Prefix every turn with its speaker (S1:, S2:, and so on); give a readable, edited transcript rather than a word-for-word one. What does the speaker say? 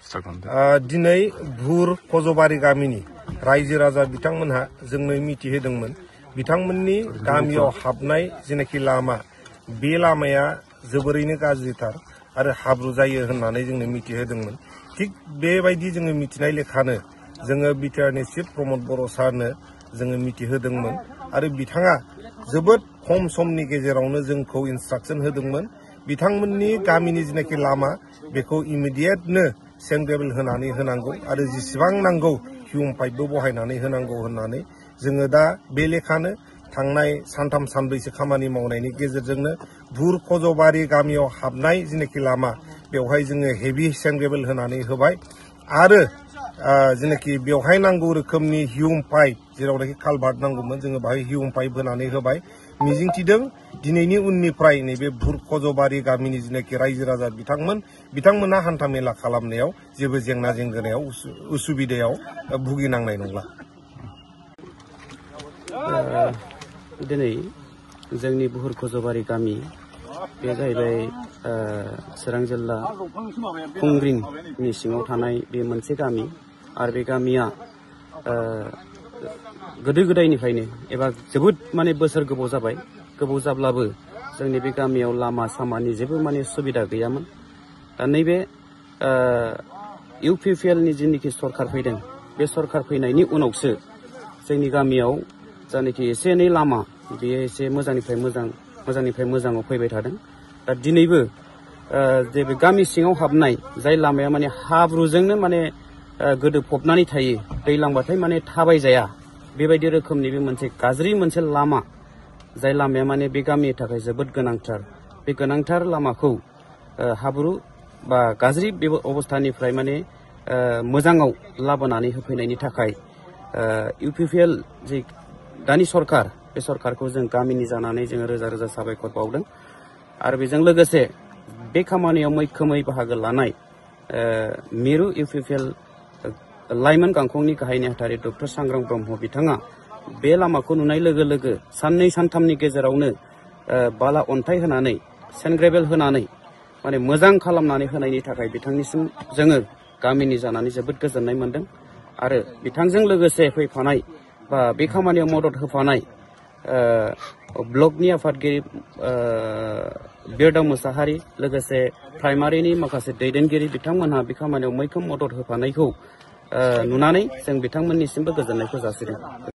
S1: दिनै भुर खजबारि गामिनि रायजो राजा बिथांमोनहा जोंनो मिथिहोदोंमोन बिथांमोननि गामियाव हाबनाय जेनाखि लामा बे लामाया जोबोरैनो गाज्रिथार आरो हाब्रु जायो होननानै जोंनो मिथिहोदोंमोन। थिग बेबायदि जोङो मिथिनाय लेखानो जोङो बिटिआरनि चिफ प्रमद बर' सारनो जोङो मिथिहोदोंमोन आरो बिथाङा जोबोद खम समनि गेजेरावनो जोंखौ इन्सट्राक्सन होदोंमोन बिथांमोननि गामिनि जेनाखि लामा बेखौ इमिडियेटनो सेंग्रेबेल होनानै होनांगौ आरो जेसेबां नांगौ हिउम पाइपबो बहायनानै होनांगौ होननानै जोङो दा बे लेखानो थांनाय सानथाम सानब्रैसो खामानि मावनायनि गेजेरजोंनो भुर खजबारि गामियाव हाबनाय जेनाखि लामा बेवहाय जोङो हेभि सेंग्रेबेल होनानै होबाय आरो जेनाखि बेवहाय नांगौ रोखोमनि हिउम पाइप जेरावनाखि कालभार्ट नांगौमोन जोङो बाहाय हिउम पाइप होनानै होबाय। मिजिंथिदों दिनैनि उननिफ्राय नैबे भुर खजबारि गामिनि जेनाखि रायजो राजा बिथांमोना हान्था मेला खालामनायाव जेबो जेंना जेंगोनायाव उसुबिदायाव भुगिनांनाय नंला।
S2: दिनै जोंनि भुर खजबारि गामि बे जाहैबाय चिरां जिल्ला खुंग्रिंनि सिङाव थानाय बे मोनसे गामि आरो बे गामिया गोदो गोदायनिफ्रायनो एबा जोबोद माने बोसोर गोबाव जाबाय गोबाव जाब्लाबो जोंनि बे गामियाव लामा सामानि जेबो माने सुबिदा गैयामोन। दा नैबे इउपिपिएलनि जिनिखि सरकार फैदों बे सरकार फैनायनि उनावसो जोंनि गामियाव जानाखि एसे एनै लामा बेयो एसे मोजांनिफ्राय मोजाङाव फैबाय थादों। दा दिनैबो जे बे गामि सिङाव हाबनाय जाय लामाया माने हाब्रुजोंनो माने गोदोफबनानै थायो दैलांबाथाय माने थाबाय जाया बेबायदि रोखोमनि बे मोनसे गाज्रि मोनसे लामा जाय लामाया माने बे गामिनि थाखाय जोबोद गोनांथार। बे गोनांथार लामाखौ हाब्रु बा गाज्रि अबस्थानिफ्राय माने मोजाङाव लाबोनानै होफैनायनि थाखाय इउपिपिएल जे दानि सरकार बे सरकारखौ जों गामिनि जानानै जोङो रोजा रोजा साबायखर बावदों आरो बेजों लोगोसे बे खामानियाव मैखोमै बाहागो लानाय मिरु इउपिपिएल लाइमोन गांखंनि गाहाय नेहाथारि डक्टर सांग्रां ब्रह्म बिथाङा बे लामाखौ नुनाय लोगो लोगो साननै सानथामनि गेजेरावनो बाला अन्थाइ होनानै सेन्ग्रेबेल होनानै माने मोजां खालामनानै होनायनि थाखाय बिथांनिसिम जोङो गामिनि जानानै जोबोद गोजोननाय मोनदों आरो बिथांजों लोगोसे फैफानाय बा बे खामानियाव मदद होफानाय ब्लकनि आफादगिरि बिरदाव मुसाहारि लोगोसे प्राइमारिनि माखासे दैदेनगिरि बिथांमोनहा बे खामानियाव मैखोम मदद होफानायखौ नुनानै जों बिथांमोननिसिमबो गोजोननायखौ जासिदों।